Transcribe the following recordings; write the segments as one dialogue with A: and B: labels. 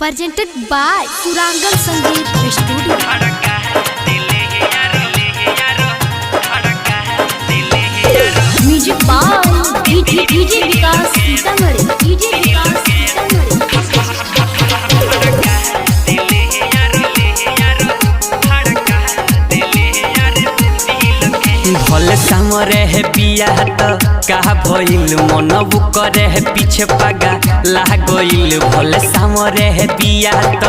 A: Presented by Surangan Sangeet Studio. Music by DJ Vikas Sitamarhi. DJ Vikas Sitamarhi.
B: भले सामरे है बिया त का भइल मनबु करे है पीछे पगा लागइल। भले सामरे है बिया त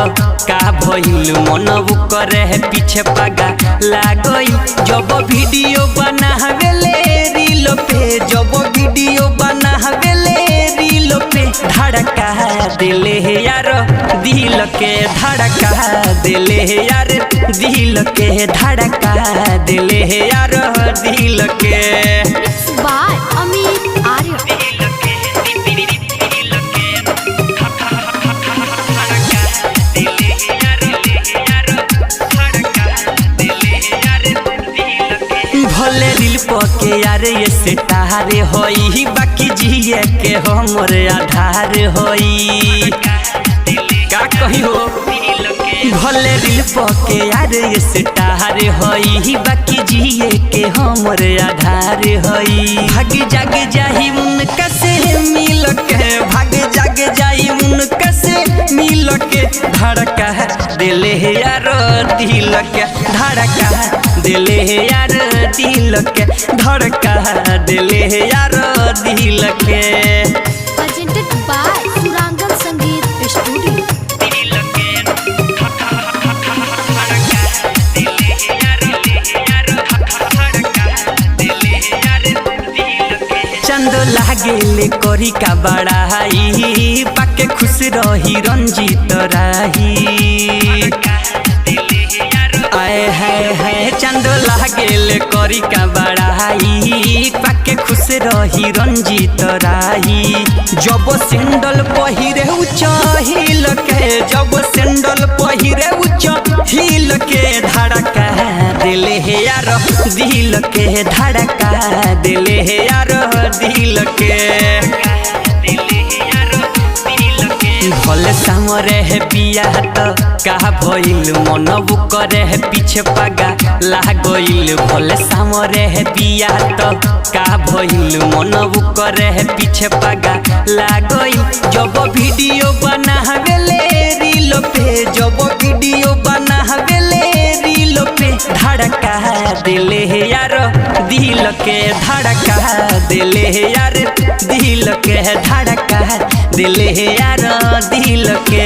B: का भइल मनबु करे है पीछे पगा लागइल। जब वीडियो बनावेले रील पे, जब वीडियो बनावेले रील पे, धड़का दिले हे यार दिल के, धड़का दिले हे यार दिल के, धड़का दिले हे यार दिल के।
A: Mixed by Amit Arya.
B: भले दिल पके यार ये सितारे होई, बाकी जिए के हमर आधार होई। का कही हो, भले दिल पके यार ये सितारे होई, बाकी जिए के हमर आधार होई। भाग जाग जाही उनका से मिल के, भाग जाग जाही उनका से मिल के, धड़का दिल हे यार दिल के, धड़का दिल हे यार दिल के, धड़का दिल हे यार दिल के।
A: Presented by Surangan Sangeet Studio.
B: चंद लागेले करी का बड़ाई, पाके खुश रही रंजीत राही। आए है है चंद लागेले करी का बड़ाई, पाके खुश रही रंजीत राही। जब सैंडल पहिरे चहिल के, जब सैंडल पहिरे चहिल के, धड़का दिल हे यार दिल के, धड़का दिल हे यार दिल के। भले सामरे है बिया त का भइल मनबु करे है पीछे पगा लागइल। भले सामरे है बिया त का भइल मनबु करे है पीछे पगा लागइल। जब वीडियो बनावेले रील पे, जब वीडियो बनावेले रील पे, धड़का दिले हे यार दिल के, धड़का दिले हे यार दिल के, धड़का दिले हे यार दिल के।